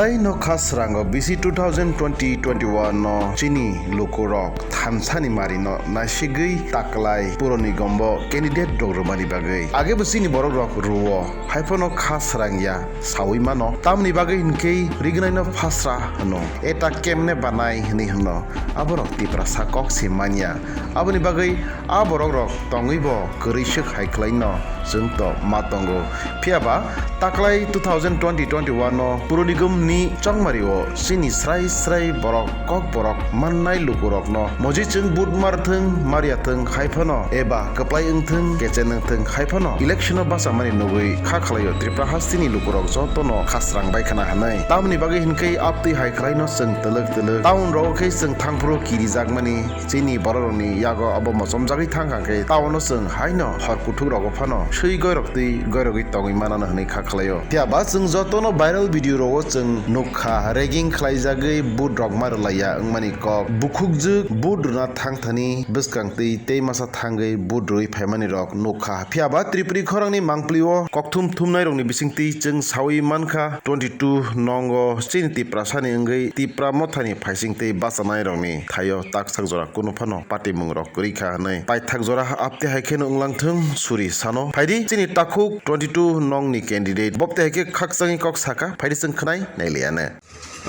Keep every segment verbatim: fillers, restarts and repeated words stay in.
Tei no kha srango bisi two thousand twenty twenty-one no chini lukurok thansani marino naisigwi taklai puroni gombo candidate rok rwmani bagwi. Age bo chini borok rok rwo, haiphano kha srangya sawi mano. Tamni bagwi hinkhe rignaino phasra hwno, eta kemne banai hwnwi hwno. Aborok Tiprasa kok se manya. Aboni bagwi a borok rok tongwi bo kwrwi swk hai khlai no chwng to ma tongo. Phiya ba taklai two thousand twenty twenty-one no Purunigum ni chongmari o chini srai srai borok kok borok mannai lukurok no moji chwng vote mar thwng, mar ya thwng hai phano eba kwplai wng thwng, kechen wng thwng hai phano election o bachamani nugwi kha khlai o Tripura hasteni lukurok joto no khasrang bai khna hwnwi. Tamoni bagwi hinkhe abtwi hai khlai no chwng twlwk twlwk town rogo khe chwng thangphuru kirijakmani. Chini bororokni yago abo mochomjagwi thangkha khe, taono chwng haino hor kuthuk rogo phano swi goirok twi goirogwi tongwi manano hwnwi kha khlaio. Phiya ba chwng jotono viral video rogo chwng nukha, ragging khlaijagwi vote rok ma rwlaiya wngmani kok. Bukhukjwk vote rwna thangthani bwskang twi tei masa thangwi vote rwwi phaimani rok nukha. Phiya ba Tripuri khorangni mangpli o kokthum thumnai rokni bisingtwi chwng sawi mankha, twenty two nongo chini Tiprasani wngwi Tipra mothani phaising tei bachanairokni thaio taksak jora kunu phano patimungrok kwrwi kha hwnwi. Paithak jora abte hai kheno wnglang thung suri sano. Phaidi chini takhuk twenty two nongni candidate. Bobte hai khe khakchangni kok saka. Phaidi chwng khwnai nailiyano.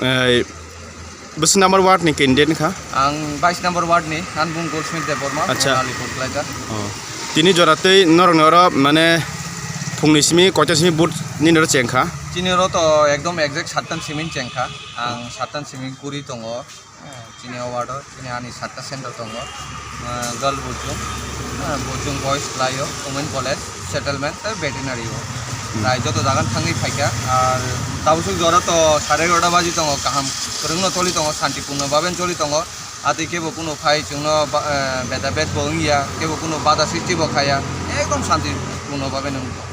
Eh, bwswk number ward ni candidate wngkha? Ang bais number ward ni, ang bung Goldsmith Debbarma, Acha. Alipur Kalaikar. Oh. Tini jora tei norokni oro mane phungni simi koita simi vote nini oro chengkha? Chini oro to ekdom exact sattan simi chengkha. Ang sattan simi kuri tongo. Eh, chini o ward o, chini ani satta center tongo. Eh, girl Bojong, eh, Bojong boys khlaio, women college, settlement, tei veterinary o. Hmm. Tei joto jagan thangwi phaikha. Ar tabuk jora to sare egarota baji tongo, kaham kwrwngno choli tongo, santipurno baben choli tongo. Atwi kebo kuno phai chwngno ba-, eh, beda bed bo wngya, kebo kuno bada sristi bo khaya, ekdom santipurno baben wng tongo.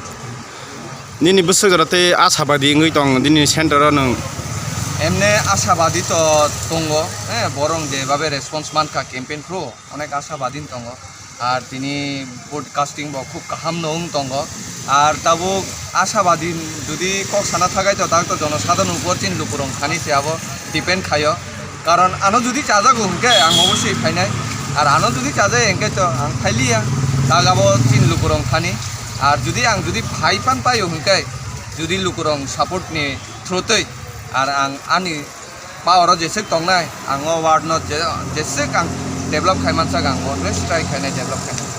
Nini bwswk jora tei ashabadi wngwi tong nini center o nwng? Emne ashabadi to tongo, eh, borong je babe response mankha campaign phuru, onek ashabadi tongo. Ar tini vote casting bo khub kaham no wng tongo. Ar tabuk ashabadi jodi kok sana thagai to tak to jono sadharano upor chini lukurong thani se abo depend khaio. Karon ano jodi chajago hwnkhe ang obosoi phainai. Ar ano jodi chajaya hwnkhe to ang phailiya. Tak abo chini lukurong thani. Ar jodi ang jodi phai pan paio hwnkhe, jodi lukurong support ni through twi, ar ang ani power o jeswk tongnai, ang o ward no je-, jeswk ang develop khai mansak, ang always try khainai develop khainai.